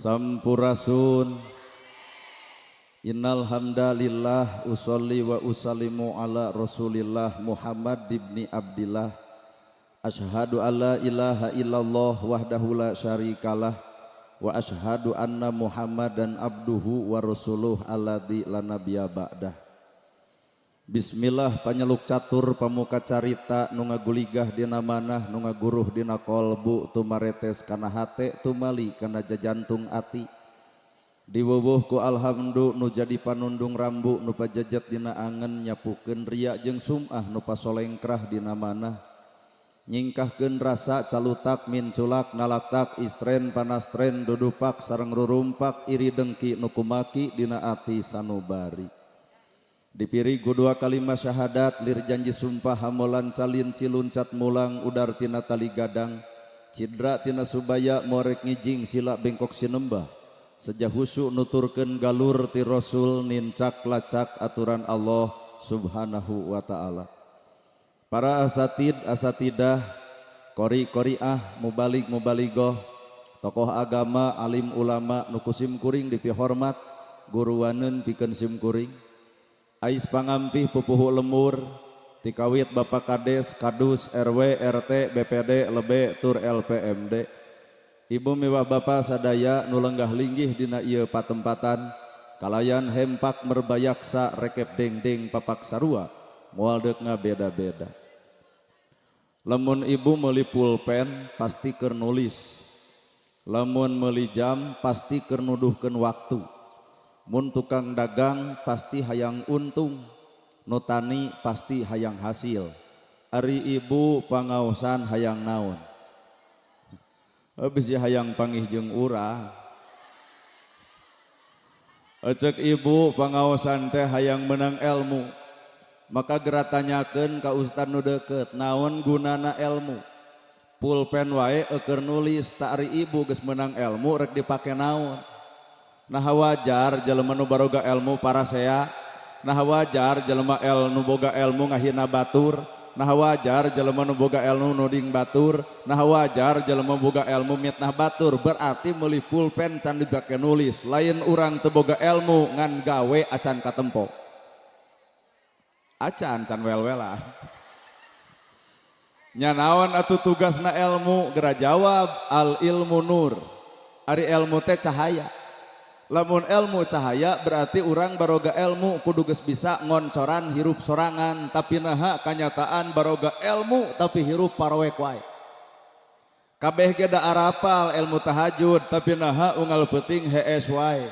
Sampurasun. Innal hamdalillah usolli wa usallimu ala Rasulillah Muhammad ibni Abdillah. Asyhadu alla ilaha illallah wahdahu la syarikalah wa asyhadu anna Muhammadan abduhu wa rasuluh alladzi la nabiyya ba'dah. Bismillah, panyeluk catur pamuka carita nu ngaguligah dina manah, nu ngaguruh dina kolbu, tumaretes kana hate, tumali kana jajantung ati. Diwuwuh ku alhamdu nu jadi panundung rambu, nu pajejet dina angen, nyapukeun ria jeung sum'ah, nu pasolengkrah dina manah, nyingkahkeun rasa calutak minculak nalaktak istren panastren dudupak sareng rurumpak iri dengki nu kumaki dina ati sanubari. Dipiri ku dua kalimat syahadat, lir janji sumpah hamolan calin ciluncat mulang udar tina tali gadang cidra tina subaya morek ngijing sila bengkok sinembah seja husu nuturkeun galur ti Rasul nincak lacak aturan Allah Subhanahu wa ta'ala. Para asatid asatidah, qori qoriah, mubalig mubaligoh, tokoh agama, alim ulama nu ku sim kuring dipihormat, guruaneun pikeun sim kuring, ais pangampih pupuhu lemur tikawit Bapak Kades, Kadus, RW, RT, BPD, lebe tur LPMD, Ibu miwah Bapak sadaya nu lenggah linggih dina ieu patempatan kalayan hempak merbayaksa rekep dengdeng papak sarua moal deuk ngabeda-beda. Lamun ibu meuli pulpen pasti keur nulis, lamun meuli jam pasti keur nuduhkeun waktu, mun tukang dagang pasti hayang untung, nu tani pasti hayang hasil. Ari ibu pangaosan hayang naon? Bisi hayang panggih jeung urang. Cek ibu pangaosan teh hayang menang ilmu. Maka gera tanyakeun ka ustad nu deukeut, naon gunana ilmu? Pulpen wae keur nulis, tak ari ibu geus menang ilmu rek dipake naon? Nah, wajar jelema nu baroga ilmu parasea. Nah, wajar jelema nu boga ilmu ngahina batur. Nah, wajar jelema nu boga ilmu nuding batur. Nah, wajar jelema boga ilmu mitnah batur. Berarti meuli pulpen can dipake nulis. Lain urang teu boga ilmu, ngan gawe acan katempo. Acan can wel-welan. Nya naon atuh tugasna ilmu? Gera jawab, al ilmu nur. Ari ilmu teh cahaya. Lamun ilmu cahaya, berarti urang baroga ilmu kudu geus bisa ngoncoran hirup sorangan, tapi naha kanyataan baroga ilmu tapi hirup parowek wae? Kabeh ge da arapal ilmu tahajud, tapi naha unggal peuting hees wae?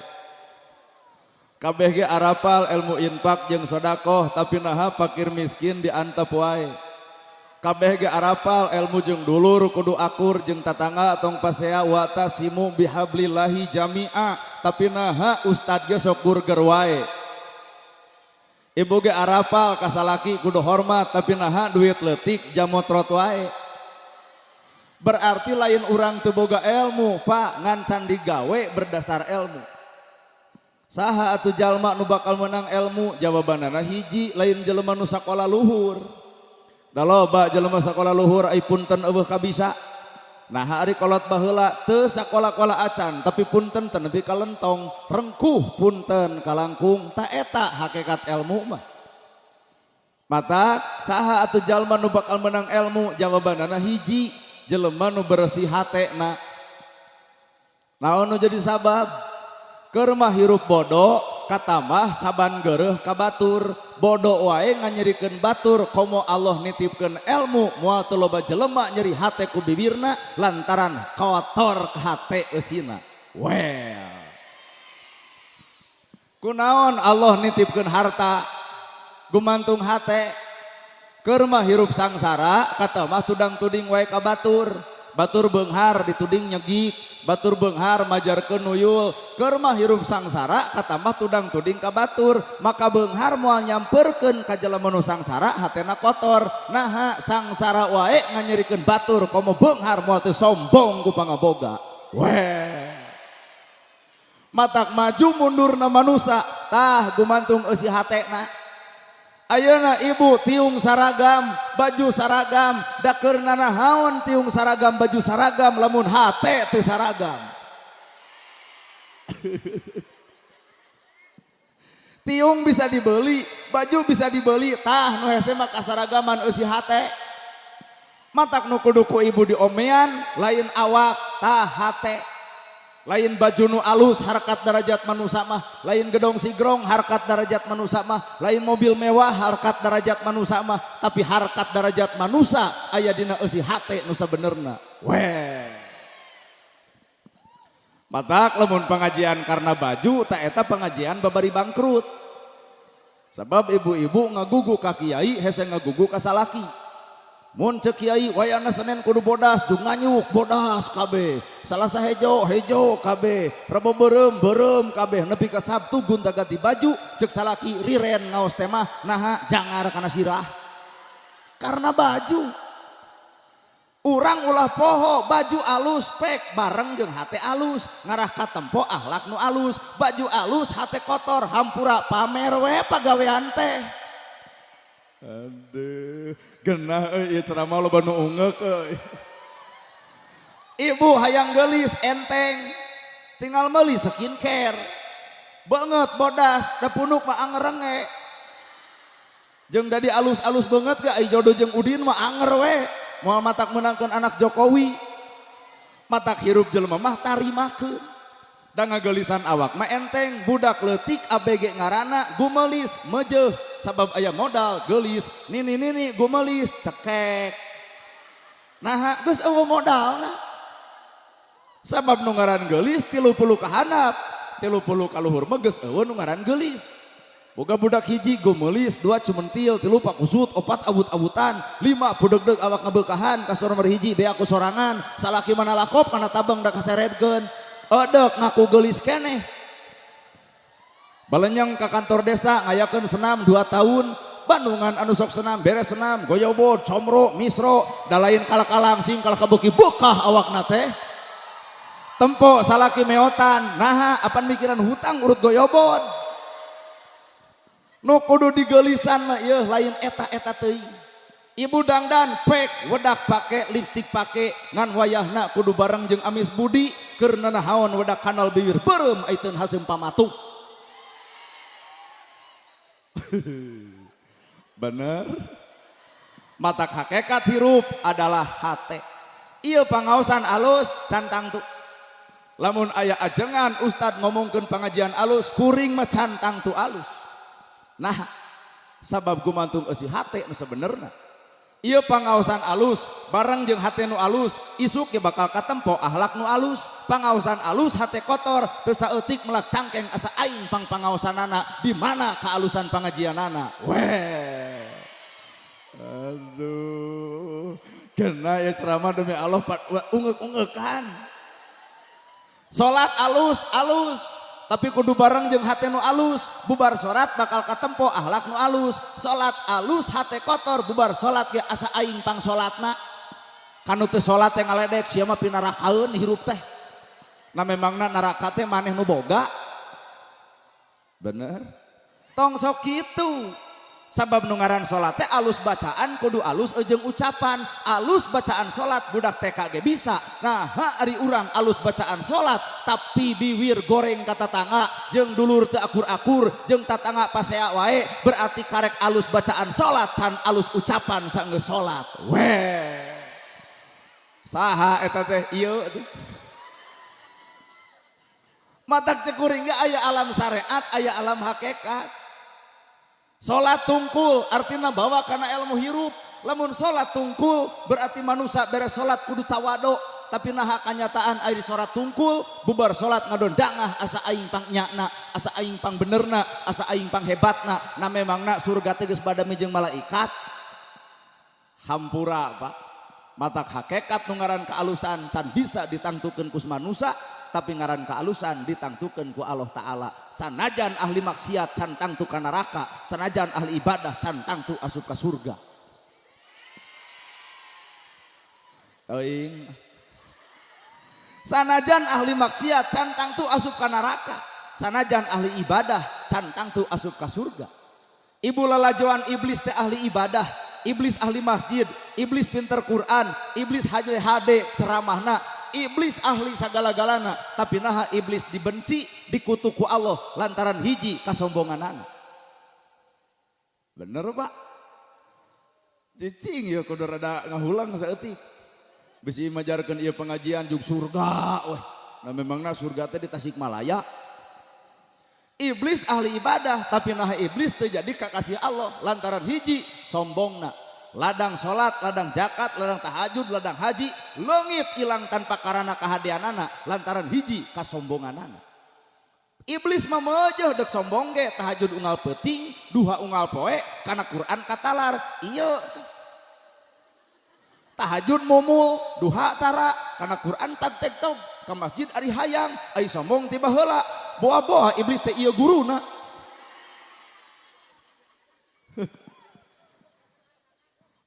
Kabeh ge arapal ilmu infak jeung sodakoh, tapi naha fakir miskin diantep wae? Kabeh ge arapal ilmu jeung dulur kudu akur, jeung tatangga tong pasea, watasimu bihablillahi jami'a, tapi naha ustad ge sok burger wae? Ibu ge arapal kasalaki kudu hormat, tapi naha duit leutik jamotrot wae? Berarti lain urang teu boga ilmu, Pak, ngan can digawe berdasar ilmu. Saha atuh jalma nu bakal menang ilmu? Jawabanana hiji, lain jelema nu sakola luhur. Da loba jelema sakola luhur ai punten euweuh kabisa. Nah, ari kolot baheula teu sakola-kola acan, tapi punten teu nepi ka lentong, rengkuh punten kalangkung, ta eta hakikat ilmu mah. Mata saha atuh jalma nu bakal menang ilmu? Jawabanana hiji, jelema nu bersih hatena. Naon nu jadi sabab? Keur mah hirup bodoh, katamah saban gereuh ka batur. Bodoh wae nganyerikeun batur, komo Allah nitipkeun ilmu, moal teu loba jelema nyeri hate ku bibirna lantaran kotor hate eusina. Well. Kunaon Allah nitipkeun harta gumantung hate? Keur mah hirup sangsara, katamah tudang tuding wae ka batur. Batur beunghar dituding nyegik, batur beunghar majarkeun nuyul. Keur mah hirup sangsara, katamah tudang tuding ka batur, maka beunghar moal nyamperkeun ka jelema nu sangsara, hatena kotor. Naha sangsara wae nganyerikeun batur, komo beunghar moal teu sombong ku pangaboga? Weh. Matak maju mundurna manusa tah gumantung eusi hatena. Ayeuna ibu tiung saragam, baju saragam, da keur nanahaon tiung saragam, baju saragam, lamun hate teu saragam? Tiung bisa dibeli, baju bisa dibeli, tah nu hese mah kasaragaman eusi hate. Matak nu kudu ku ibu diomean lain awak, tah hate. Lain baju nu alus harkat derajat manusia mah, lain gedong sigrong harkat derajat manusia mah, lain mobil mewah harkat derajat manusia mah, tapi harkat derajat manusia aya dina eusi hate nu sabenerna. Weh. Matak lamun pengajian karena baju tak eta pengajian babari bangkrut. Sebab ibu-ibu ngagugu ka kiai hese ngagugu ka salaki. Mun ceuk kiai wayahna Senin kudu bodas, dung nganyuk bodas kabeh. Salasa hejo hejo kabeh, Rebo beureum beureum kabeh, nepi ka Sabtu gonta ganti baju, ceuk salaki riren ngaos teh mah naha jangar kana sirah. Karena baju. Urang ulah poho baju alus pek bareng jeung hate alus, ngarah katempo akhlak nu alus, baju alus hate kotor hampura pamer we pagawean teh. Aduh, genah euy ieu ceramah loba nu ungeuk euy. Ibu hayang geulis enteng, tinggal meuli skincare. Beungeut bodas, da punuk mah angerenge. Jeung dadi alus-alus beungeut ge ai jodoh jeung Udin mah anger we. Moal matak meunangkeun anak Jokowi. Matak hirup jelema mah tarimakeun. Da ngageulisan awak mah enteng, budak leutik ABG ngaranna gumelis meujeuh sabab aya modal geulis, nini-nini gumelis cekek. Naha geus eueuh modalna. Sabab nu ngaran geulis 30 ka handap, 30 ka luhur mah geus eueuh nu ngaran geulis. Boga budak hiji gumelis, dua cumentil, tilu pakusut, opat awut-awutan, lima pudegdeg awak ngabeukahan, kasur nomor hiji beak ku sorangan, salaki mana lakop kana tabeng da kaseredkeun. Edek ngaku geulis keneh. Balenyeng ka kantor desa ngayakeun senam 2 tahun, Bandungan anu sok senam beres senam, goyobod, comro, misro, da lain kalakalang sing kalah kabeuki bekah awakna teh. Tempo salaki meotan, naha apan mikiran hutang urut goyobod. Nu kudu digeulisan mah ieu lain eta-eta teuing. Ibu dangdan pek wedak pake lipstik pake ngan wayahna kudu bareng jeung amis budi keur nanahaon wedak kanal bibir beureum aiteun haseum pamatuk. Bener? Matak hakikat hirup adalah hate. Ieu pangaosan alus can tangtu. Lamun aya ajengan ustad ngomongkeun pengajian alus kuring mah can tangtu alus. Nah, sabab gumantung eusi hate nu sabenerna. Ieu pangaosan alus bareng jeung hate nu alus, isuk ge bakal katempo akhlak nu alus. Pangaosan alus hate kotor teu saeutik melak cangkeng asa aing pang pangaosanana di mana kaalusan pangajianana. Weh. Aduh, kena ya ceramah demi Allah ungeuk-ungeukan. Salat alus alus tapi kudu bareng jeung hate nu alus, bubar salat bakal katempo akhlak nu alus. Salat alus hate kotor bubar salat ge asa aing pang salatna. Kanu teu salat teh ngaledek sia mah pinarakaeun hirup teh. Nah memangna neraka teh maneh nu boga. Bener? Tong sok kitu. Sabab nu ngaran salat teh alus bacaan kudu alus jeung ucapan. Alus bacaan salat budak TK ge bisa. Nah, ha ari urang alus bacaan salat tapi biwir goreng ka tatangga jeung dulur teu akur-akur jeung tatangga pasea wae berarti karek alus bacaan salat can alus ucapan sanggeus salat. Weh. Saha eta teh ieu teh. Matak ceuk kuring ge aya alam syariat, aya alam hakikat. Salat tungkul artinya bawa karena ilmu hirup. Lamun salat tungkul berarti manusia beres salat kudu tawado. Tapi naha kanyataan ari salat tungkul bubar salat ngadondangah asa aing pang nyakna, asa aing pang benerna, asa aing pang hebatna. Nah memangna surga teh geus badami jeung malaikat. Hampura Pak. Matak hakikat nu ngaran kealusan can bisa ditangtukeun ku manusia, tapi ngaran kealusan ditangtukeun ku Allah Ta'ala. Sanajan ahli maksiat can tangtu ka neraka, sanajan ahli ibadah can tangtu asup ka surga. Teuing. Sanajan ahli maksiat can tangtu asup ka neraka, sanajan ahli ibadah can tangtu asup ka surga. Ibu lalajoan iblis teh ahli ibadah, iblis ahli masjid, iblis pinter Quran, iblis HD ceramahna. Iblis ahli sagala-galana, tapi naha iblis dibenci, dikutuk ku Allah lantaran hiji kasombonganana. Bener, Pak? Cicing ya kudu rada ngahulang saeutik. Bisi majarkeun ieu pengajian jug surga weh. Nah, memangna surga teh di Tasikmalaya? Iblis ahli ibadah, tapi nah iblis teu jadi kakasih Allah lantaran hiji sombongna. Ladang salat, ladang zakat, ladang tahajud, ladang haji, leungit hilang tanpa karana kahadeanana lantaran hiji kasombonganana. Iblis mah meujeuh dek sombong ge, tahajud unggal peuting, duha unggal poe, kana Quran katalar. Ieu tahajud mumul, duha tara, kana Quran tag teg tog, ka masjid ari hayang, ai sombong tiba heula. Boa-boa iblis teh ieu guruna.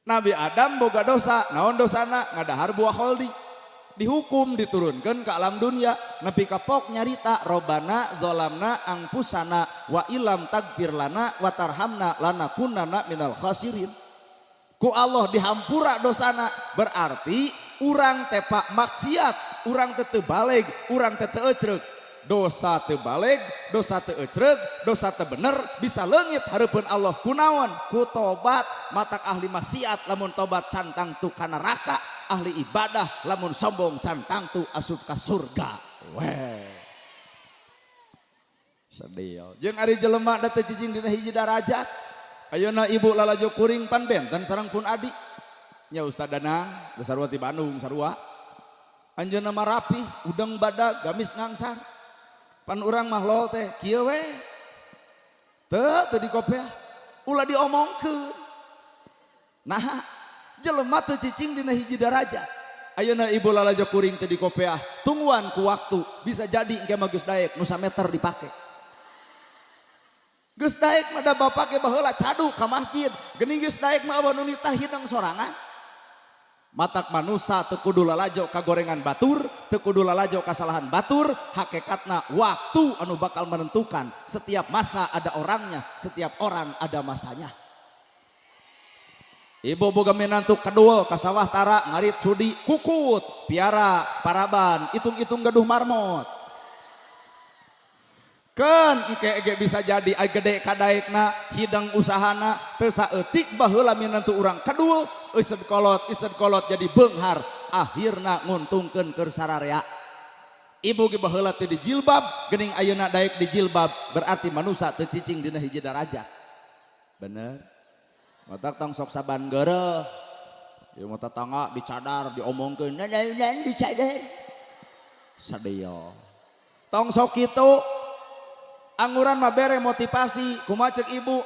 Nabi Adam boga dosa, naon dosana? Ngadahar buah kholdi. Dihukum diturunkan ke alam dunia. Nepi kapok nyarita robana zolamna angpusana wa ilam tagfir lana wa tarhamna lanakunana minal khasirin. Ku Allah dihampura dosana, berarti urang tepak maksiat, urang teu baleg, urang teu ecreg. Dosa teu baleg, dosa teu ecreg, dosa teu bener bisa leungit hareupeun Allah kunaon? Ku tobat. Matak ahli maksiat lamun tobat can tangtu ka neraka, ahli ibadah lamun sombong can tangtu asup ka surga. Weh. Sedih. Jeung ari jelema da teu cicing dina hiji darajat. Ayeuna ibu lalajo kuring pan benten sareng pun adi. Nya Ustaz Danang, da sarua ti Bandung sarua. Anjeunna mah rapi, udeng badag, gamis ngangsar. Pan urang mah lol teh kieu we. Teu teu dikopeah. Ulah diomongkeun. Nah, jelema teu cicing dina hiji darajat. Ayeuna ibu lalajo kuring teu dikopeah, tungguan ku waktu, bisa jadi engke mah geus daek nu sameter dipake. Geus daek mah da bapak ge baheula cadu ka masjid, geuning geus daek mah eueuh nu nitah hidang sorangan. Matak manusa teu kudu lalajo ka gorengan batur, teu kudu lalajo kasalahan batur, hakikatna waktu anu bakal menentukan. Setiap masa ada orangnya, setiap orang ada masanya. Ibu boga minantu kedul ka sawah tara ngarit sudi kukut, piara, paraban, hitung-hitung gaduh marmot. Kan engke ge bisa jadi ai gede kadaekna, hidang usahana, teu saeutik baheula minantu urang kedul, ised kolot jadi beunghar, akhirna nguntungkeun keur sararea. Ibu ge baheula teu dijilbab, geuning ayeuna daek dijilbab, berarti manusa teu cicing dina hiji darajat. Bener? Matak tong sok saban geureuh. Ieu mah tetangga dicadar, diomongkeun, "Nan dicadar." Sadaya. Tong sok kitu. Angguran mah bere motivasi, kumaha ceuk ibu,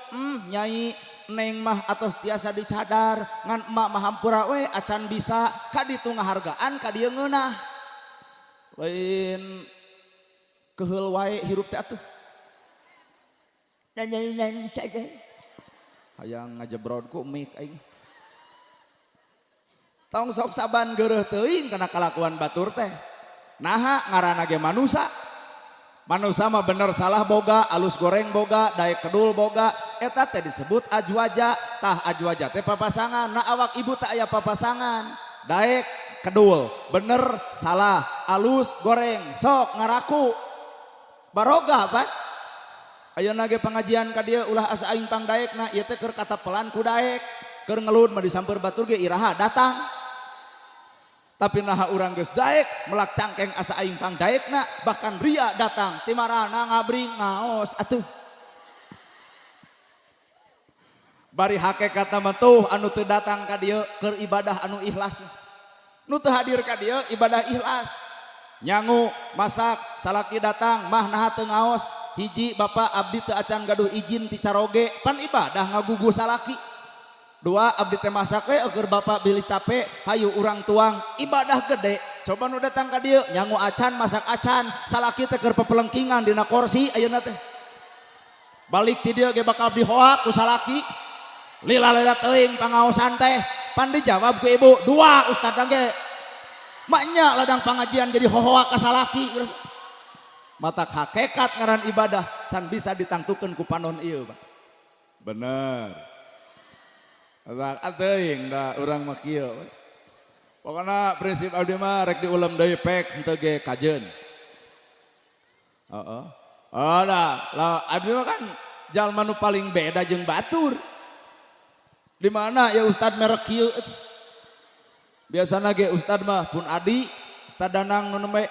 nyai neng mah atos tiasa dicadar, ngan emak mah hampura we acan bisa, ka ditu ngahargaan ka dieu ngeunah. Lain keheul wae hirup teh atuh. Nan dicadar. Hayang ngajebrod ku mik aing. Tong sok saban geureuh teuing kana kalakuan batur teh. Naha ngaranna ge manusa. Manusa mah bener salah boga, alus goreng boga, daek kedul boga, eta teh disebut ajwaja. Tah ajwaja teh papasangan. Nah awak ibu teh aya papasangan. Daek kedul, bener salah, alus goreng, sok ngaraku. Baroga Pak. Ayeuna ge pengajian ka dieu ulah asa aing pang daekna, ieu teh keur katapelan ku daek. Keur ngelud mah disamper batur ge iraha datang. Tapi naha urang geus daek melak cangkeng asa aing pang daekna, bahkan ria datang ti marana ngabring ngaos atuh. Bari hakikatna mah tuh anu teu datang ka dieu keur ibadah anu ikhlas. Nu teu hadir ka dieu ibadah ikhlas. Nyangu, masak, salaki datang mah naha teu ngaos. Hiji bapak abdi teu acan gaduh izin ti caroge, pan ibadah ngagugu salaki. Dua abdi teh masak we keur bapak bilih capek, hayu urang tuang, ibadah gede. Coba nu datang ka dieu nyangu acan, masak acan, salaki teh keur pepelengkingan dina kursi ayeuna teh. Balik ti dieu ge bakal dihoak ku salaki. Lila-lila teuing pangaosan teh, pan dijawab ku ibu, dua ustad ge. Maknya ladang pengajian jadi hohoak ka salaki. Matak hakikat ngaran ibadah can bisa ditangtukeun ku panon ieu, Pak. Bener. Teuing da urang mah kieu. Pokoknya prinsip abdi mah rek diulem deui pek henteu ge kajeun. Heeh. Oh, nah, lah abdi mah kan jalma nu paling beda jeung batur. Di mana ya ustad merek kieu? Biasana ge ustad mah pun adi, Ustad Danang nu nembe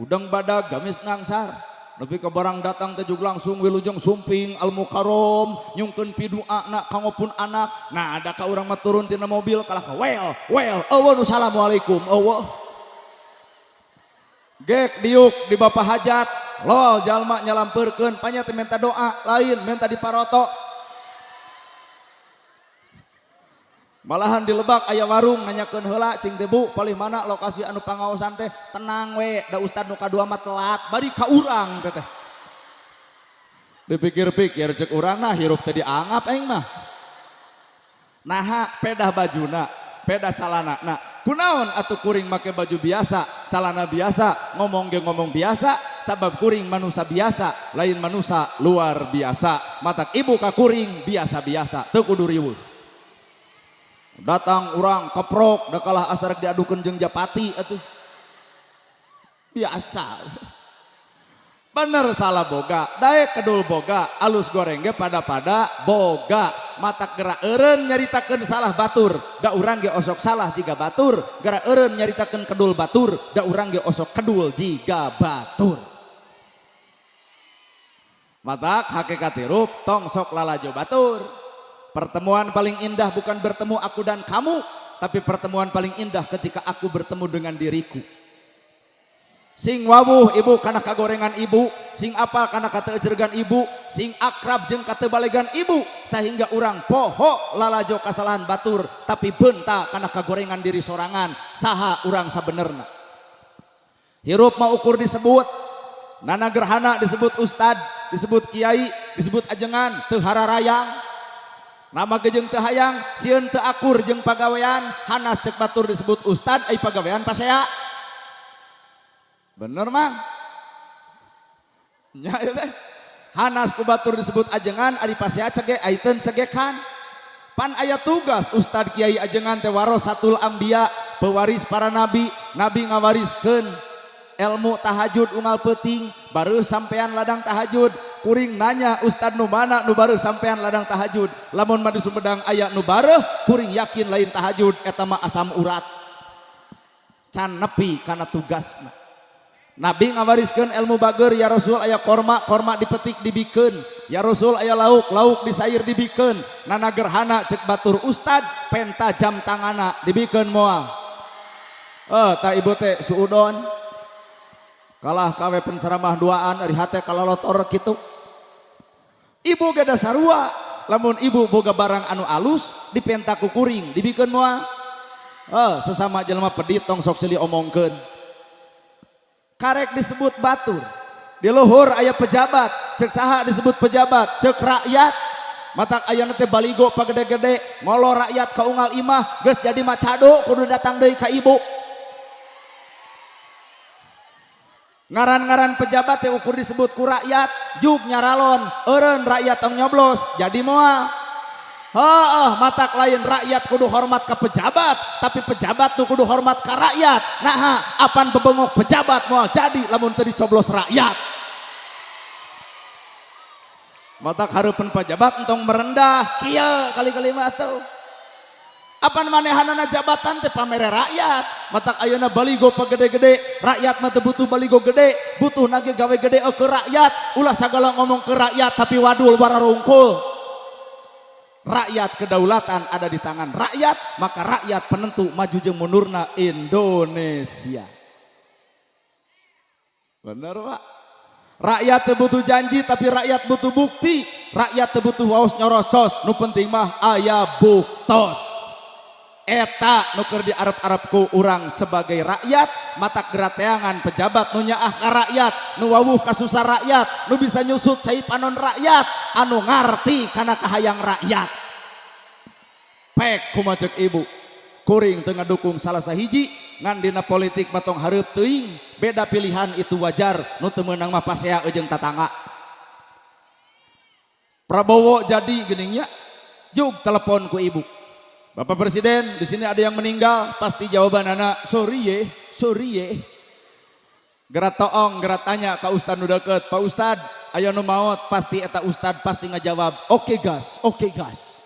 udang badag gamis ngangsar. Nepi ka barang datang teh jug langsung wilujeng sumping al mukarrom nyungkeun piduana kanggo pun anak. Nah, ada ka urang mah turun tina mobil kalah ka well, well, eueuh nu assalamualaikum, eueuh. Gek diuk di bapak hajat, lol jalma nyalampeurkeun panya teh minta doa, lain minta diparoto. Malahan di Lebak aya warung nanyakeun heula cing teh Bu, palih mana lokasi anu pangaosan teh, tenang we, da ustad nu kadua mah telat, bari ka urang teh teh. Dipikir-pikir cek urang nah hirup teh dianggap aing mah. Naha pedah bajuna, pedah calana. Nah, kunaon atuh kuring make baju biasa, calana biasa, ngomong ge ngomong biasa, sabab kuring manusia biasa, lain manusia luar biasa. Matak ibu ka kuring biasa-biasa, teu kudu riweuh. Datang urang keprok, da kalah asarek diadukeun jeung japati atuh. Biasa. Bener salah boga, daek kedul boga, alus goreng ge pada-pada boga. Matak gerak eureun nyaritakeun salah batur, da urang ge osok salah jiga batur, gerak eureun nyaritakeun kedul batur, da urang ge osok kedul jiga batur. Matak hakikat hirup tong sok lalajo batur. Pertemuan paling indah bukan bertemu aku dan kamu, tapi pertemuan paling indah ketika aku bertemu dengan diriku. Sing wawuh ibu kana kagorengan ibu, sing apal kana kateecergan ibu, sing akrab jeung katebalegan ibu, sehingga urang poho lalajo kasalahan batur, tapi benta kana kagorengan diri sorangan, saha urang sabenerna. Hirup mah ukur disebut, nana gerhana disebut ustad, disebut kiai, disebut ajengan, teu hararayang. Nama gejeng teu hayang, sieun teu akur jeung pagawean, hanas cek batur disebut ustad, ai pagawean pasea. Bener mang? Nya ieu teh. Hanas ku batur disebut ajengan, ari pasea cege aiteun cegekan. Pan aya tugas ustad kiai ajengan teh warasatul anbiya, pewaris para nabi, nabi ngawariskeun ilmu tahajud unggal peuting, baru sampean ladang tahajud. Kuring nanya ustad nu mana nu baru sampean ladang tahajud, lamun mah di Sumedang aya nu bareuh, kuring yakin lain tahajud eta mah asam urat. Can nepi kana tugasna. Nabi ngawariskeun ilmu bager, ya Rasul aya korma, korma dipetik dibikeun. Ya Rasul aya lauk, lauk disair dibikeun. Nana gerhana cek batur ustad penta jam tangana dibikeun moal. Ta ibu teh suudon. Kalah kawe penceramah duaan ari hate kalalotor kitu. Ibu gada sarua, lamun ibu boga barang anu alus dipenta ku kuring dibikeun moal. Sesama jelema pedit tong sok silih omongkeun. Karek disebut batur. Di luhur aya pejabat, cek saha disebut pejabat, cek rakyat. Matak ayana teh baligo pagede-gede, ngolo rakyat ka unggal imah, geus jadi macado kudu datang deui ka ibu. Ngaran-ngaran pejabat teh ukur disebut ku rakyat, jug nyaralon, eureun rakyat tong nyoblos, jadi moal. Heeh, matak lain rakyat kudu hormat ka pejabat, tapi pejabat tuh kudu hormat ka rakyat. Naha, apan bebengok pejabat moal jadi lamun teu dicoblos rakyat. Matak hareupeun pejabat entong merendah, kieu kali-kali mah atuh. Apan manehanana jabatan teh pamere rakyat. Matak ayeuna baligo pagede-gede, rakyat mah teu butuh baligo gede, butuh nage gawe gede ke rakyat. Ulah sagala ngomong ke rakyat tapi wadul wararungkul. Rakyat kedaulatan ada di tangan rakyat, maka rakyat penentu maju jeung mundurna Indonesia. Bener Pak? Rakyat teu butuh janji tapi rakyat butuh bukti. Rakyat teu butuh waos nyorocos, nu penting mah aya buktos. Eta nu keur diarep-arep ku urang sebagai rakyat, matak gerateangan pejabat nu nyaah ka rakyat, nu wawuh kasusah rakyat, nu bisa nyusut cai panon rakyat, anu ngarti kana kahayang rakyat. Pek kumaha ceuk ibu, kuring teu ngadukung salah sahiji ngan dina politik mah tong hareup teuing, beda pilihan itu wajar, nu teu meunang mah pasea jeung tatangga. Prabowo jadi geuning nya, jug telepon ku ibu. Bapak Presiden, di sini ada yang meninggal, pasti jawaban anak, sorry ye, sorry ye. Geura toong, geura tanya ka ustad nu deket, "Pak Ustad, aya nu maot," pasti eta ustad pasti ngajawab, "Oke gas, oke gas."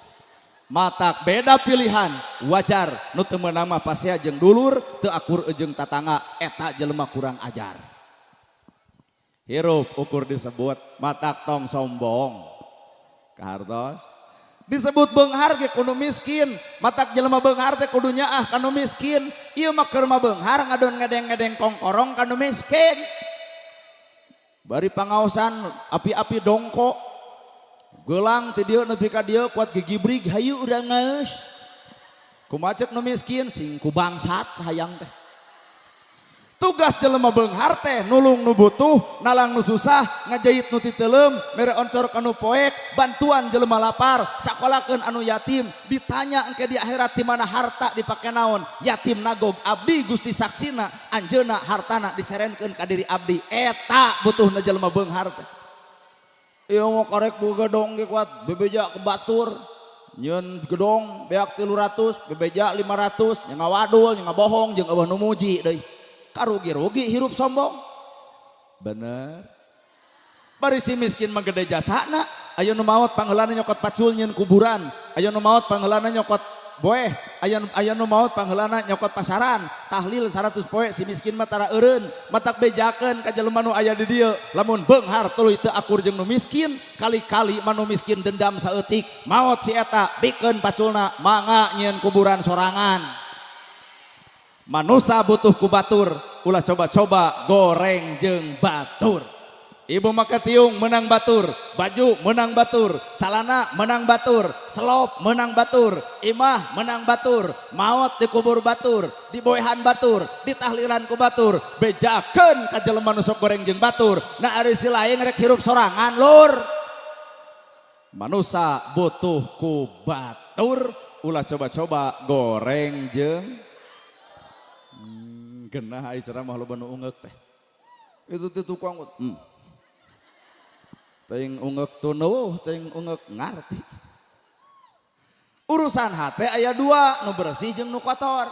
Matak beda pilihan, wajar nu teu meunang mah pasea jeung dulur, teu akur jeung tatangga, eta jelema kurang ajar. Hirup ukur disebut, matak tong sombong. Kahartos disebut beunghar ge kudu miskin, matak jelema beunghar teh kudu nyaah ka nu miskin. Ieu mah keur mah beunghar ngadon ngedeng-ngedeng kongkorong ka nu miskin. Bari pangaosan api-api dongko. Gelang ti dieu nepi ka dieu kuat gigibrig, hayu urang ngaeus. Kumaha cek nu miskin? Sing ku bangsat hayang teh. Tugas jelema beunghar teh nulung nu butuh, nalang nu susah, ngajahit nu titeuleum, mere oncor ka nu poek, bantuan jelema lapar, sakolakeun anu yatim. Ditanya engke di akhirat di mana harta dipake naon? Yatim nagog abdi Gusti saksina, anjeunna hartana diserenkeun ka diri abdi. Eta butuhna jelema beunghar teh. Ieu mah karek boga gedong ge kuat bebeja ke batur. Nyeun gedong beak 300, bebeja 500, nya ngawadul, nya ngabohong jeung euweuh nu muji deui. Karugi-rugi hirup sombong. Bener. Bari si miskin mah gede jasana, aya nu maot pangheulana nyokot pacul nyeun kuburan, aya nu maot pangheulana nyokot boeh, aya nu maot pangheulana nyokot pasaran, tahlil 100 poe si miskin mah tara eureun, matak bejakeun ka jelema nu aya di dieu, lamun beunghar tuluy teu akur jeung nu miskin, kali-kali mah nu miskin dendam saeutik, maot si eta bikeun paculna mangga nyieun kuburan sorangan. Manusa butuh ku batur, ulah coba-coba goreng jeung batur. Ibu make tiung menang batur, baju menang batur, calana menang batur, selop menang batur, imah menang batur, maot dikubur batur, diboehan batur, ditahlilan ku batur, bejakeun ka jelema nu sok goreng jeung batur. Nah ari si lain rek hirup sorangan lur. Manusa butuh ku batur, ulah coba-coba goreng jeung genah ai ceramah loba nu ungeuk teh. Itu teh tukang Teuing ungeuk tuneuh, teuing ungeuk ngarti. Urusan hate aya dua, nu bersih jeung nu kotor.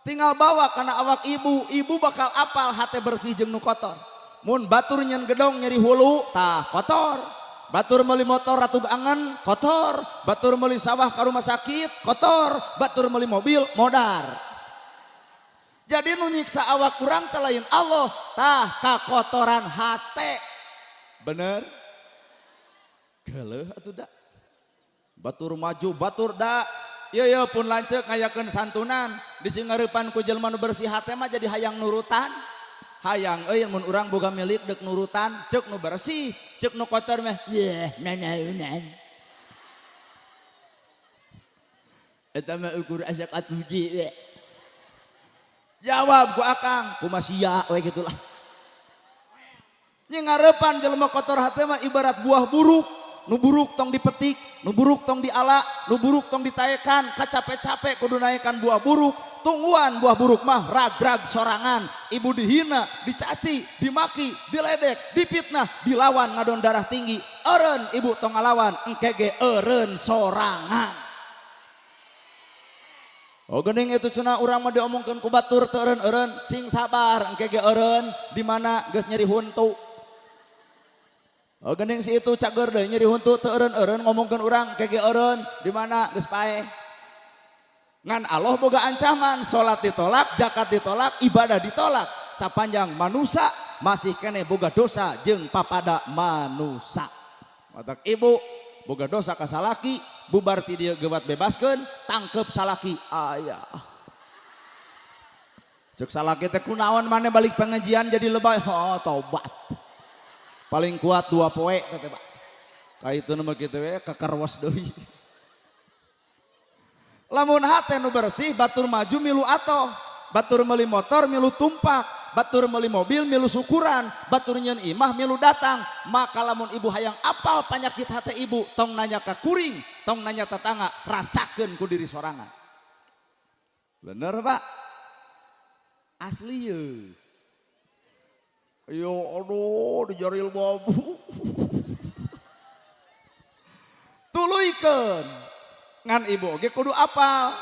Tinggal bawa kana awak ibu, ibu bakal apal hate bersih jeung nu kotor. Mun batur nyen gedong nyeri hulu, tah kotor. Batur meuli motor ratug angen, kotor. Batur meuli sawah ka rumah sakit, kotor. Batur meuli mobil, modar. Jadi nu nyiksa awak kurang teh lain Allah, tah kakotoran hate. Bener? Geuleuh atuh da. Batur maju, batur da. Ieu ieu pun lanceuk ngayakeun santunan, disingareupan ku jelema nu bersih hate mah jadi hayang nurutan. Hayang euy mun urang boga milik deuk nurutan, ceuk nu bersih, ceuk nu kotor mah yeh nanaunan. Eta mah ukur asa katuji we. Jawab ku akang, kumasia we gitulah. Nya ngarepan jelema kotor hate mah ibarat buah buruk, nu buruk tong dipetik, nu buruk tong diala, nu buruk tong ditaekan, kacape-cape kudu naekan buah buruk, tungguan buah buruk mah rag-rag sorangan, ibu dihina, dicaci, dimaki, diledek, dipitnah, dilawan ngadon darah tinggi, eureun ibu tong ngalawan, engke ge eureun sorangan. Oh gening itu cenah urang mah diomongkeun ku batur teu eureun-eureun, sing sabar engke ge eureun di mana geus nyeri huntu. Oh gening si itu cager deui nyeri huntu teu eureun-eureun ngomongkeun urang engke ge eureun di mana geus paeh. Ngan Allah boga ancaman, salat ditolak, zakat ditolak, ibadah ditolak. Sapanjang manusia masih kene boga dosa jeung papada manusa. Matak ibu boga dosa ka salaki, bubar ti dieu geuwat bebaskeun, tangkep salaki. Aya. Cek salaki teh kunaon maneh balik pengajian jadi lebay, oh tobat. Paling kuat 2 poe teh Pak. Ka itu nu mah kitu we kakarwas deui. Lamun hate nu bersih batur maju milu atoh, batur meuli motor milu tumpak, batur meuli mobil milu syukuran, batur nyeun imah milu datang. Maka lamun ibu hayang apal panyakit hate ibu, tong nanya ka kuring, tong nanya tetangga, rasakeun ku diri sorangan. Bener Pak? Asli ye. Yo aduh dijaril babu. Tuluykeun. Ngan ibu oge kudu apal.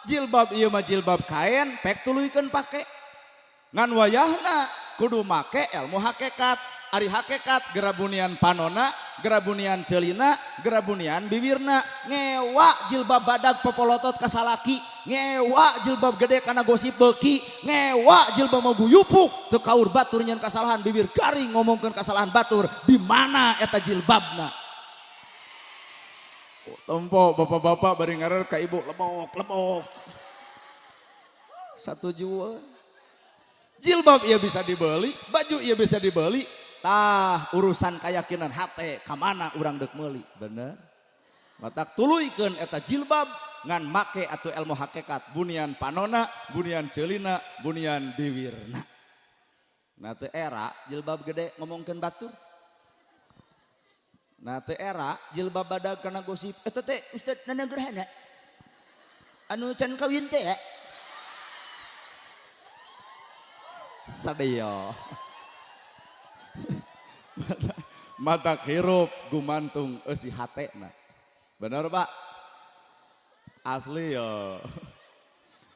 Jilbab ieu mah jilbab kain pek tuluykeun pake. Ngan wayahna kudu make ilmu hakikat. Ari hakikat gerabunian panona, gerabunian celina, gerabunian bibirna. Ngewa jilbab badag popolotot kasalaki, ngewa jilbab gede kana gosip beuki, ngewa jilbab mau guyupuk teu kaur batur nyeun kasalahan bibir garing ngomongkeun kasalahan batur, di mana eta jilbabna? Tempo bapak-bapak bari ngarer ka ibu lebok lebok. Satu jua. Jilbab ia bisa dibeli, baju ia bisa dibeli. Tah urusan keyakinan hate kamana urang deuk meuli, bener. Matak tuluykeun eta jilbab ngan make atuh ilmu hakikat, bunian panona, bunian ceulina, bunian biwirna. Nah teu era jilbab gede ngomongkeun batur. Nah teu era jilbab badag kana gosip eta teh Ustaz Nana Gerhana. Anu can kawin teh ya. Sadaya. Mata hirup gumantung eusi hatena. Bener Pak? Asli yo.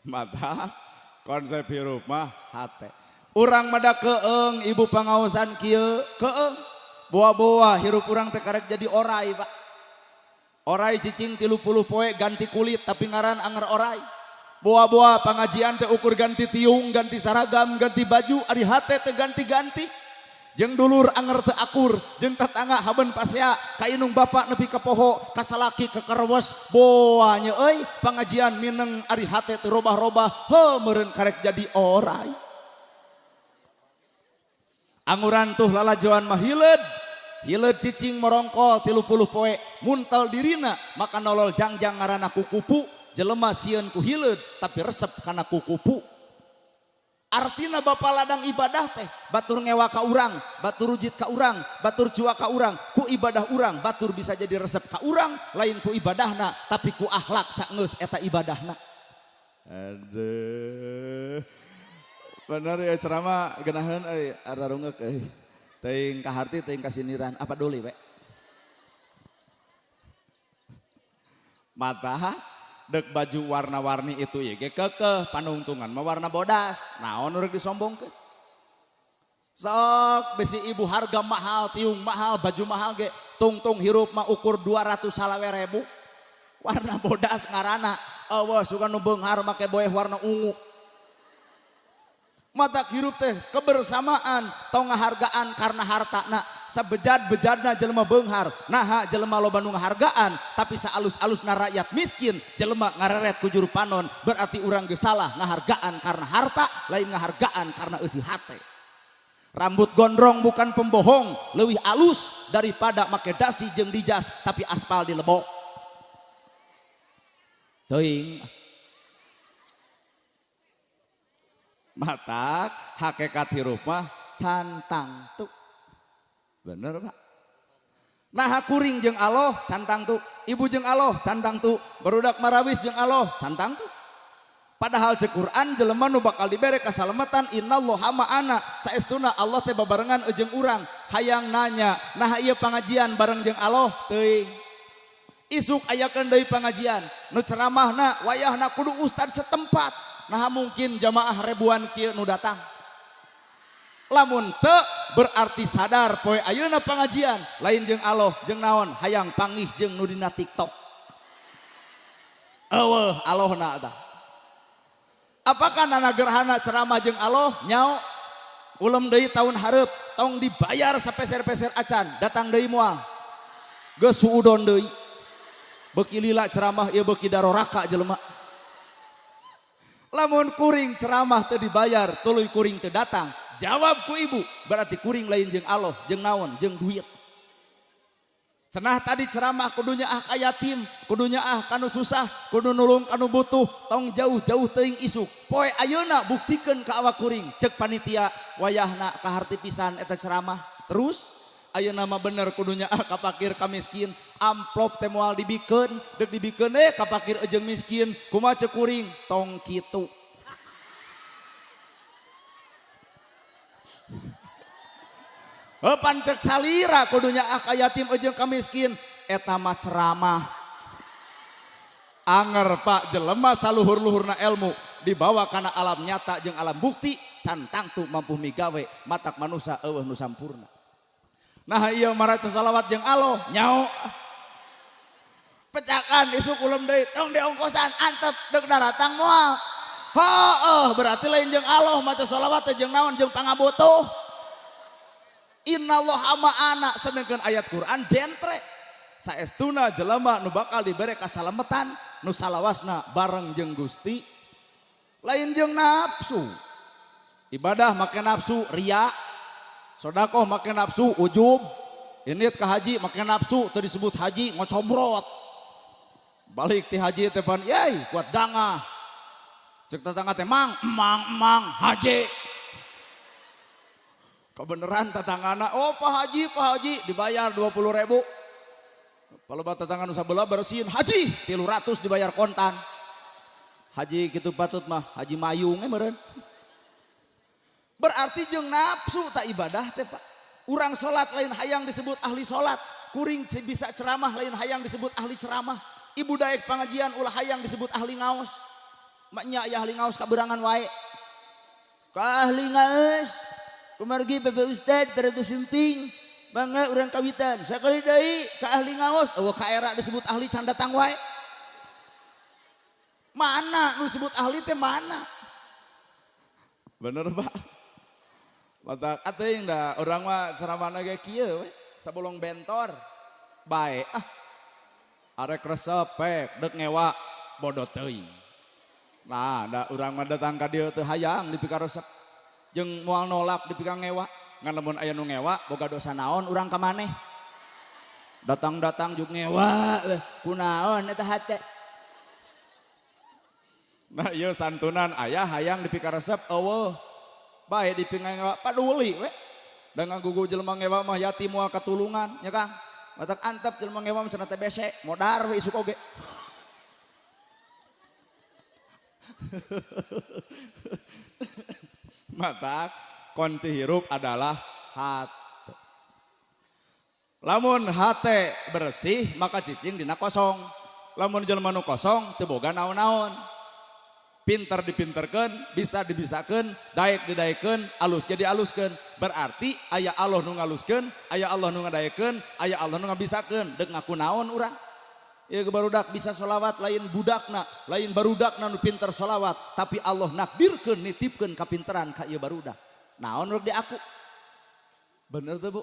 Mata konsep hirup mah hate. Urang mada keeng ibu pangaosan kieu keeng. Boa-boa hirup urang teh karek jadi orai Pak. Orai cicing 30 poe ganti kulit tapi ngaran anger orai. Boa-boa pengajian teh ukur ganti tiung, ganti saragam, ganti baju, ari hate teh ganti-ganti. Jeung dulur anger teu akur, jeung tetangga haben pasea, ka indung bapak nepi ka poho, ka salaki ka kerewes, boa nya euy pengajian mineng ari hate teu robah-robah, heuh meureun karek jadi orai. Anguran tuh lalajoan mah hileud, hileud cicing morongkol 30 poe, muntal dirina maka nolol jangjang ngaranna kukupu, jelema sieun ku hileud tapi resep kana kukupu. Artina bapak ladang ibadah teh batur ngewa ka urang, batur rujit ka urang, batur cua ka urang, ku ibadah urang batur bisa jadi resep ka urang, lain ku ibadahna tapi ku akhlak saenggeus eta ibadahna. Aduh. Bener ya ceramah geunaheun euy ararungeuk euy. Teuing kaharti teuing kasiniran apa duli we. Mata dek baju warna-warni itu ieu ge kekeh panungtungan mah warna bodas naon urang disombongkeun. Sok bisi ibu harga mahal tiung mahal baju mahal ge tungtung hirup mah ukur 200 salawe ribu warna bodas ngaranna eueuh sugan nu beunghar make boeh warna ungu. Mata hirup teh kebersamaan tong ngahargaan karena hartana sabejad-bejadna jelema beunghar naha jelema loba nu ngahargaan tapi saalus-alusna rakyat miskin jelema ngareret ku juru panon berarti urang geus salah ngahargaan karena harta lain ngahargaan karena eusi hate. Rambut gondrong bukan pembohong leuwih alus daripada make dasi jeung dijas tapi aspal dilebok. Teuing. Matak hakikat hirup mah cantang tuh. Bener Pak? Nah kuring jeung Allah cantang tuh, ibu jeung Allah cantang tuh, barudak marawis jeung Allah cantang tuh. Padahal cek Quran jelema nu bakal dibere kasalamatan innallaha ma'ana saestuna Allah teh babarengan jeung urang. Hayang nanya, nah ieu pangajian bareng jeung Allah teuing. Isuk ayakeun deui pangajian, nu ceramahna wayahna kudu ustad setempat. Nah mungkin jamaah ribuan kieu nu datang. Lamun teu berarti sadar poe ayeuna pangajian lain jeung Allah jeung naon hayang panggih jeung nu dina TikTok. Eueuh Allahna tah. Apakah nana gerhana ceramah jeung Allah nyao ulem deui tahun hareup tong dibayar sapeser-peser acan datang deui moal. Geus suudon deui. Beuki lila ceramah ieu beuki daroraka jelema. Lamun kuring ceramah teu dibayar tuluy kuring teu datang jawab ku ibu berarti kuring lain jeung Allah jeung naon jeung duit. Cenah tadi ceramah kudunya ah ka yatim kudunya ah kanu susah kudu nulung kanu butuh tong jauh-jauh teuing isuk poe ayeuna buktikeun ka awak kuring cek panitia wayahna kaharti pisan eta ceramah terus ayeuna mah bener kudunya ah ka fakir ka miskin amplop teh moal dibikeun deuk dibikeun ka fakir jeung miskin kumaha cek kuring tong kitu. Pan cek salira kudunya ah ka yatim jeung ka miskin eta mah ceramah. Anger Pak, jelema saluhur-luhurna ilmu dibawa kana alam nyata jeung alam bukti can tangtu mampu migawe. Matak manusia euweuh nu sampurna. Nah, ieu maraca salawat jeung Allah nyao pecakan isuk ulem deui, tong diongkosan, antep deuk daratang moal. Heuh, berarti lain jeung Allah maca salawat teh, jeung naon? Jeung pangabutuh. Innallaha ma'ana, sedangkan ayat Quran jentre saestuna jelema nu bakal dibere kasalametan nu salawasna bareng jeung Gusti, lain jeung nafsu. Ibadah make nafsu, ria. Sodakoh make nafsu, ujub. Ini ke haji make nafsu, teu disebut haji, ngocombrot. Balik ti haji teh pan yai kuat dangah. Cek tetangga teh, "Mang, emang emang haji." Kebenaran tetanggana, "Oh, Pak Haji, Pak Haji," dibayar 20 ribu. Kalau tetangga nu sabelah bersihin haji 300 dibayar kontan. Haji gitu patut mah haji mayung meureun. Berarti jeung nafsu tak ibadah teh, Pak. Urang salat lain hayang disebut ahli salat, kuring bisa ceramah lain hayang disebut ahli ceramah. Ibu daek pengajian ulah hayang disebut ahli ngaos. Maknya aya ahli ngaos kaberangan wae. Ka ahli ngaos kumargi Bapak Ustad pada sumping. Mangga urang kawitan sakali deui ka ahli ngaos. Euweuh ka era disebut ahli can datang wae. Mana nu disebut ahli teh mana? Bener, Pak. Mata atuh da urang mah ceramahna ge kieu we, sabolong bentor. Bae ah. Arek resep pek, dek ngewa bodoh teuing. Nah, da urang mah datang ka dieu teu hayang dipikaresep. Jeung moal nolak dipika ngewa. Ngan lamun aya nu ngewa boga dosa naon urang ka maneh? Datang-datang juk ngewa, kunaon eta hate? Nah, ieu santunan aya hayang dipikaresep euweuh. Bae dipika ngewa paduli we. Da ngagugu jelema ngewa mah yatim moal katulungan, nya Kang. Matak antep jelema ngewa mah cenah TBC, modar we isuk oge. Matak kunci hirup adalah hate. Lamun hate bersih maka cicing dina kosong. Lamun jelema nu kosong teu boga naon-naon. Pinter dipinterkeun, bisa dibisakeun, daek didaekeun, alus jadi aluskeun. Berarti aya Allah nu ngaluskeun, aya Allah nu ngadaekeun, aya Allah nu ngabisakeun. Deuk ngaku naon urang? Ieu barudak bisa sholawat lain budakna, lain barudakna nu pinter sholawat, tapi Allah nakdirkeun nitipkeun kapinteran ka ieu barudak. Naon rek diaku? Bener tuh, Bu?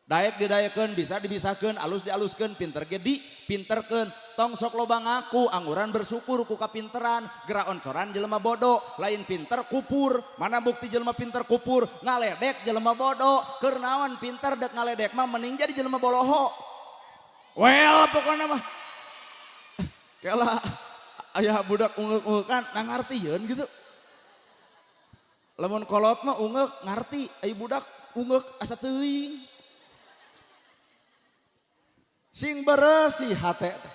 Daek didaekeun, bisa dibisakeun, alus dialuskeun, pinter ge dipinterkeun. Tong sok loba ngaku, angguran bersyukur ku kapinteran, geura oncoran jelema bodoh, lain pinter kupur. Mana bukti jelema pinter kupur? Ngaledek jelema bodoh. Keur naon pinter dek ngaledek mah mending jadi jelema boloho. Well, pokoknya mah. Kela aya budak ungeuk-ungeukkan nah ngartieun gitu. Lamun kolot mah ungeuk ngarti, aya budak ungeuk asa teuing. Sing beresih hate teh.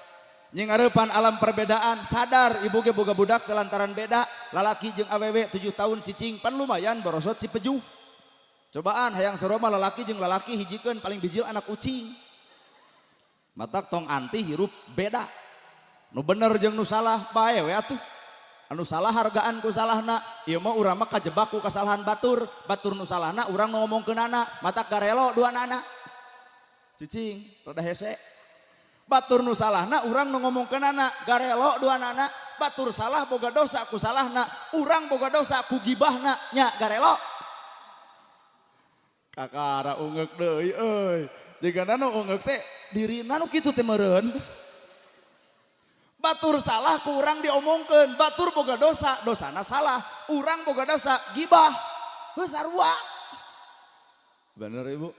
Nying areupan alam perbedaan, sadar ibu ge boga budak teh lantaran beda, lalaki jeung awewe 7 tahun cicing pan lumayan borosot si pejuh. Cobaan hayang sarua mah lalaki jeung lalaki hijikeun paling bijil anak ucing. Matak tong anti hirup beda. Nu bener jeung nu salah bae we atuh. Anu salah hargaan ku salahna, ieu mah urang mah kajebak ku kasalahan batur, batur nu salahna urang nu ngomongkeunana, matak garelo duanana. Cicing rada hese. Batur nu salahna urang nu ngomongkeunana, garelo duanana, batur salah boga dosa ku salahna, urang boga dosa ku gibahna, nya garelo. Kakara ungeuk deui euy. Jigana nu ungeuk teh dirina nu kitu teh meureun. Batur salah ku urang diomongkeun, batur boga dosa, dosana salah, urang boga dosa gibah. Heuh sarua. Bener Ibu?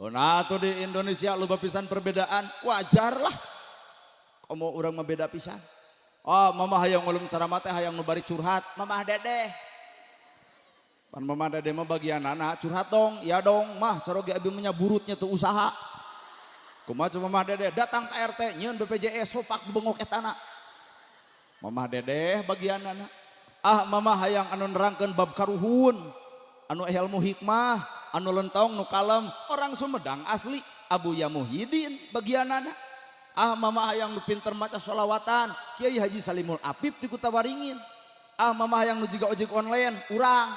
Oh, nah tuh di Indonesia loba pisan perbedaan, wajar lah. Komo urang mah beda pisan. Oh, mama hayang ngulum ceramah teh hayang nu bari curhat, mamah dedeh. Pan mama dedeh mah bagian anak curhat dong, ya dong, mah caroge abi mah burutnya tuh usaha. Kumaha coba mamah dedeh datang ke RT nyieun BPJS sopak bengok etana. Mamah dedeh bagian anak. Ah mama hayang anu nerangkeun bab karuhun, anu ilmu hikmah, anu lentong nu kalem, orang Sumedang asli Abuya Muhyiddin bagian anak. Ah mama hayang nu pinter maca sholawatan, Kiai Haji Salimul Apip ti Kutawaringin. Ah mama hayang nu jiga ojek online, urang.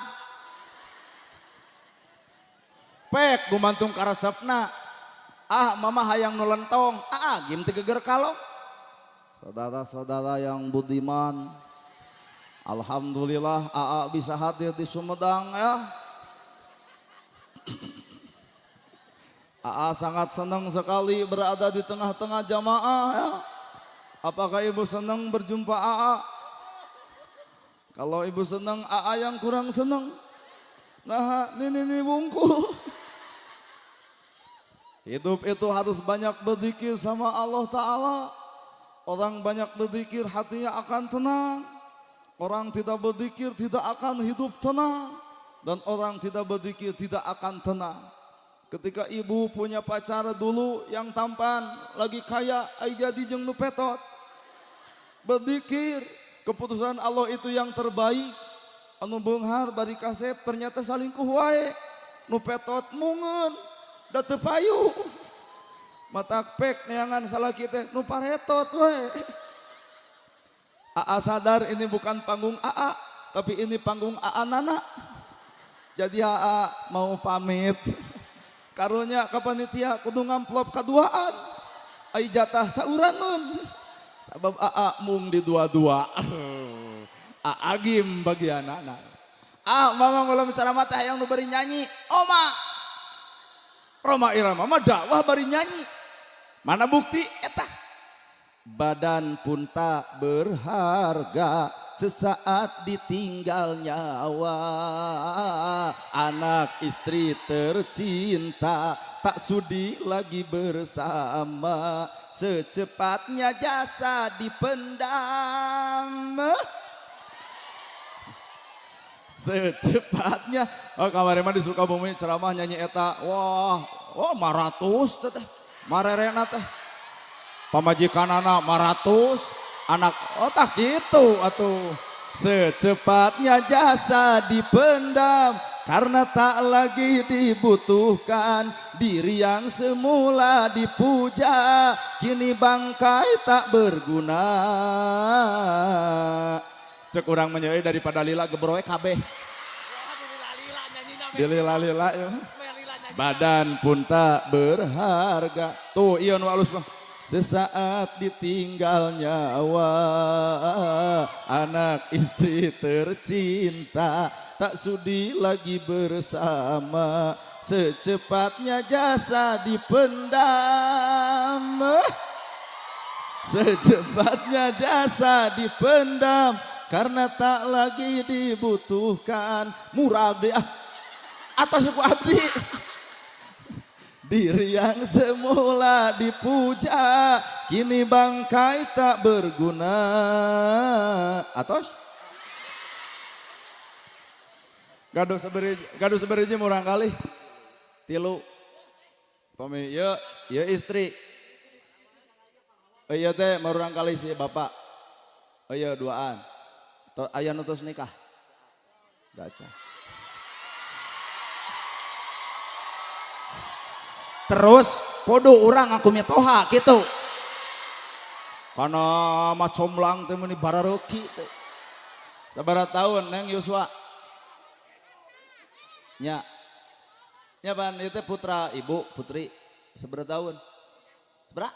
Pek gumantung karesepna. Ah mama hayang nu lentong, ah agim teu geger kalong. Saudara-saudara yang budiman, alhamdulillah AA bisa hadir di Sumedang ya. AA sangat senang sekali berada di tengah-tengah jamaah ya. Apakah ibu senang berjumpa AA? Kalau ibu senang, AA yang kurang senang. Nah, ini bungku. Hidup itu harus banyak berzikir sama Allah Ta'ala. Orang banyak berzikir hatinya akan tenang. Orang tidak berzikir tidak akan hidup tenang. Dan orang tidak berzikir tidak akan tenang. Ketika ibu punya pacar dulu yang tampan, lagi kaya, ai jadi jeung nu petot. Berzikir, keputusan Allah itu yang terbaik. Anu beunghar bari kasep ternyata salingkuh wae. Nu petot mungeun, da teu payu. Matak pek neangan salaki teh nu paretot wae. AA sadar ini bukan panggung AA, tapi ini panggung AA Nana. Jadi AA mau pamit. Karunya ka panitia kudu ngamplop kaduaan. Ai jatah saurangeun. Sabab AA mung di dua-dua. AA gim bagianana. Ah mama kalau bicara mata hayang nu bari nyanyi, oma. Rhoma Irama mah dakwah bari nyanyi. Mana bukti eta? Badan pun tak berharga sesaat ditinggal nyawa. Anak istri tercinta tak sudi lagi bersama. Secepatnya jasa dipendam. Secepatnya. Oh kemarin mah di Sukabumi ceramah nyanyi eta. Wah, oh 500 teteh. Marerena teh. Pamajikanana 500, anak otak gitu atuh. Secepatnya jasa dipendam karena tak lagi dibutuhkan. Diri yang semula dipuja kini bangkai tak berguna. Cek urang menyanyi daripada lila gebroe kabeh. Dilila-lila ya. Badan pun tak berharga. Tuh iya nu alus mah. Sesaat ditinggal nyawa, anak istri tercinta tak sudi lagi bersama. Secepatnya jasa dipendam. Secepatnya jasa dipendam karena tak lagi dibutuhkan. Murah deh ah. Atau suku abdi. Diri yang semula dipuja kini bangkai tak berguna. Atos? Gaduh seberiji murang kali. Tilu. Pami ieu, ieu istri. Oh iya teh murang kali si bapak. Oh iya duaan. Aya nu tos nikah. Gaca. Terus kudu urang ngaku mitoha gitu. Karena macomlang teh meuni barareuki teh. Sabaraha tahun Neng Yuswa? Nya. Nya ban ieu teh putra ibu putri sabaraha tahun? Sabaraha?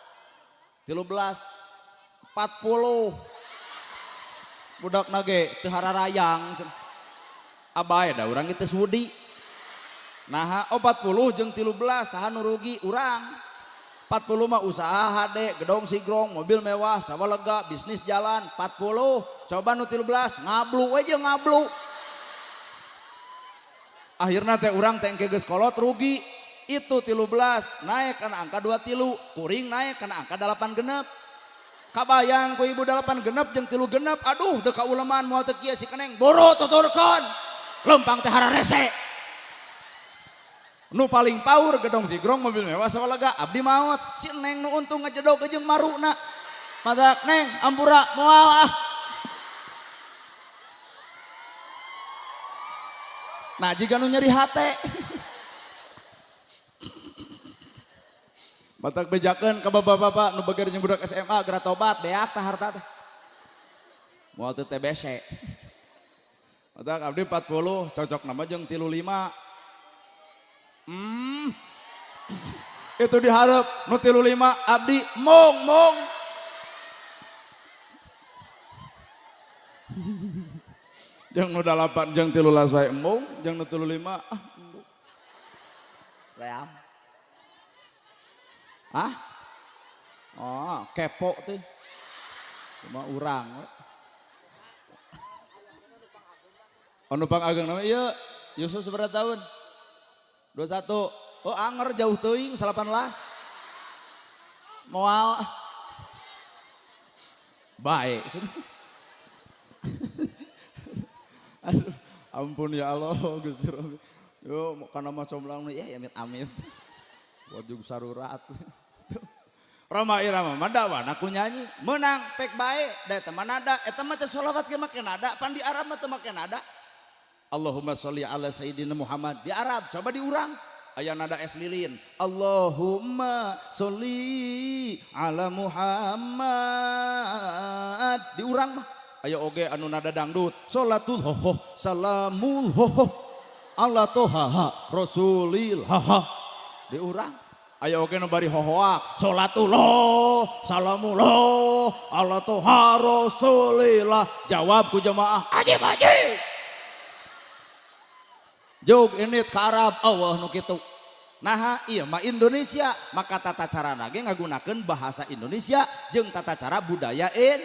13. 40. Budak nage teu hararayang cenah. Abae da urang ge teu sudi. Nah, 40 jeung 13 saha nu rugi urang. 40 mah usaha hade, gedong sigrong, mobil mewah, sawah lega, bisnis jalan. 40 coba nu 13 ngablu we jeung ngablu. Akhirna teh urang teh engke geus kolot rugi. Itu 13 naik kana angka 23, kuring naik kana angka 8 genep. Kabayang ku ibu 8 genep jeung 3 genep, aduh teu kauleman moal teu kieu si keneng, boro tuturkeun. Lempang teh hararese. Nu paling power gedong sigrong mobil mewah sawah lega, abdi maot. Si neng nu untung ngejedog jeung maruna. Madak neng ampura moal ah. Nah jika nu nyeri hate. Matak bejakeun ka bapak-bapak nu bager jeung budak SMA geura tobat beak tah harta teh. Moal teu TBC. Matak abdi 40 cocok nama jeung 35. Itu diharap nu 35 abdi mong mong. Jeung nu 8 jeung 13 wae embung, jeung nu 35 ah embung. Leam. Ah? Oh, kepo teh. Cuma urang we. Anu pangageng nama ieu Yusuf seberapa tahun? 21. Oh, anger jauh teuing 18. Moal. Baik. Aduh, ampun ya Allah Gusti Rabbi. Yo kana mah comlang ya amit amit. Buat juga sarurat. Roma Irama mah dakwahna ku nyanyi, meunang pek bae, da eta mah nada, eta mah teh sholawat ge make nada, pan di Arab mah teu make nada. Allahumma sholli ala sayidina Muhammad di Arab, coba di urang aya nada es lilin. Allahumma sholli ala Muhammad di urang mah aya oge anu nada dangdut, sholatul hoho salamul hoho ala toha rasulil haha di urang. Aya oge nu bari hohoak, sholatullah salamullah ala toha rasulillah. Jawab ku jemaah, ajib ajib. Jog ini ke Arab, Allah nu kitu. Naha ieu mah Indonesia, maka tata carana ge ngagunakeun bahasa Indonesia jeung tata cara budaya in.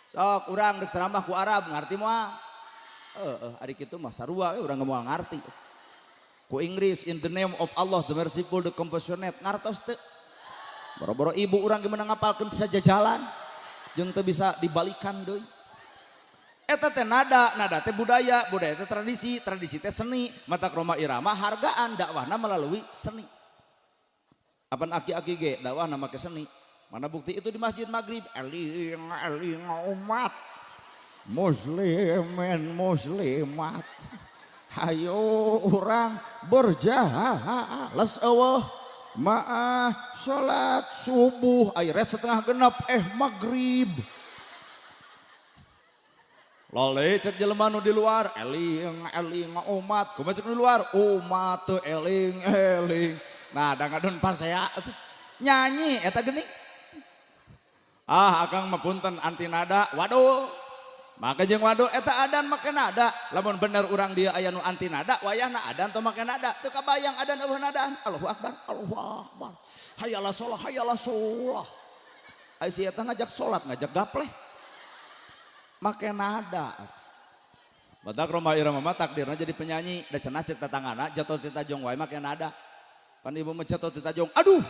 Sok urang dek ceramah ku Arab ngarti moal? Heeh, ari kitu mah sarua we urang moal ngarti. Ku Inggris, in the name of Allah the merciful the compassionate, ngartos teu? Boro-boro ibu urang gimana ngapalkeun saja jalan jeung teu bisa dibalikan deui. Eta teh nada, nada teh budaya, budaya teh tradisi, tradisi teh seni. Matak Rhoma Irama hargaan dakwahna melalui seni. Apan aki-aki ge dakwahna make seni. Mana bukti itu di masjid maghrib, eling eling umat muslimin muslimat. Hayo urang berjalan les eueuh maah salat subuh aya setengah genep maghrib. Lole cek jelema nu di luar, eling eling umat, kumaha cek nu di luar, umat teu eling eling. Nah, da ngadon pasea nyanyi eta geuning. Ah, akang mah punten anti nada, waduh. Maka jeung waduh eta adan make nada. Lamun bener urang dia aya nu anti nada, wayahna adan teu make nada. Teu kabayang adan eueuh nadaan. Allahu akbar, Allahu akbar. Hayalah sholah, hayalah sholah. Ai si eta ngajak salat, ngajak gapleh. Make nada. Batak Rhoma Irama mah takdirna jadi penyanyi, da cenah ceuk tatangana jatuh ti tajong wae make nada. Pan ibu mah jatuh ti tajong, aduh.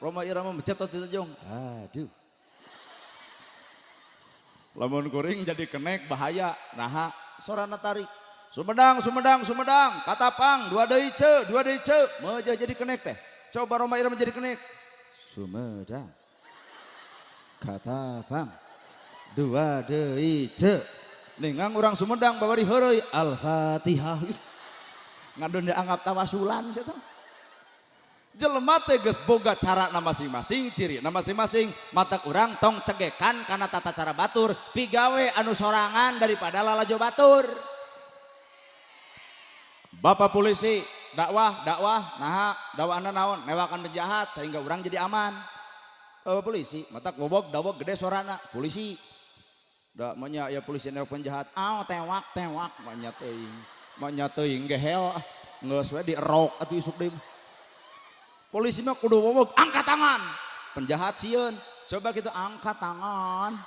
Rhoma Irama mah jatuh ti tajong, aduh. Lamun kuring jadi kenek bahaya, naha sorana tarik. Sumedang, Sumedang, Sumedang, katapang dua deui ce, dua deui ce, meujeun jadi kenek teh. Coba Rhoma Irama jadi kenek. Sumedang, katapang dua deui ce. Ningang urang Sumedang bawa diheureuy Al-Fatihah. Ngadon dianggap tawasulan sia teh. Jelema teh geus boga carana masing-masing, cirina masing-masing. Matak urang tong cegekan kana tata cara batur, pigawe anu sorangan daripada lalajo batur. Bapak polisi dakwah, dakwah, naha dakwahna naon? Newakan penjahat sehingga urang jadi aman. Bapak polisi, matak bobog dawog gede sorana, polisi. Da manya ya polisi newak penjahat, aw tewak tewak manya teuing. Manya teuing gehel, geus we dierok atuh isuk deui. Polisi mah kudu wowog, angkat tangan. Penjahat sieun, coba gitu angkat tangan.